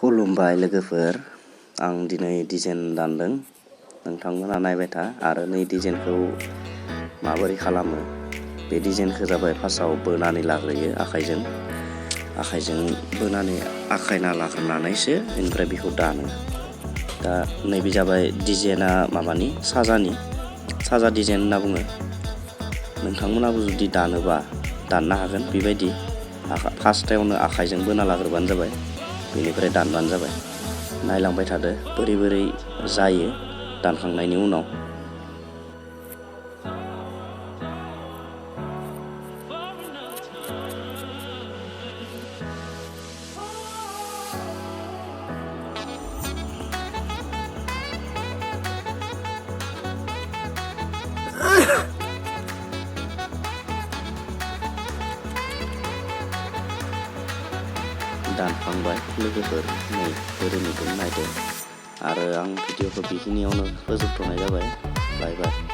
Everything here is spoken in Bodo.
खुलुमबाय लोगोफोर, आं दिनै डिजाइन दानदों। नोंथांमोना नायबाय था आरो नै डिजाइनखौ माबोरै खालामो। बे डिजाइनखौ जाबाय फार्स्टआव बोनानै लाग्रोयो आखाइजों बोनानै आखायना लाग्रोनानैसो बेनिफ्राय बेखौ दानो। दा नैबे जाबाय डिजाइना माबानि साजा डिजाइन होनना बुङो। नोंथांमोनाबो जुदि दानोबा दाननो हागोन। बेबायदि फार्स्टआवनो आखाइजों बोना लाग्रोबानो जाबाय, बेनिफ्राय दानबानो जाबाय। नायलांबाय थादो बोरै जायो दानखांनायनि उनाव। दानखांबाय लोगोफोर, नै बोरै नुदों नायदो। आरो आं भिडिअखौ बेखिनियावनो फोजोबथ'नाय जाबाय। बाय बाय।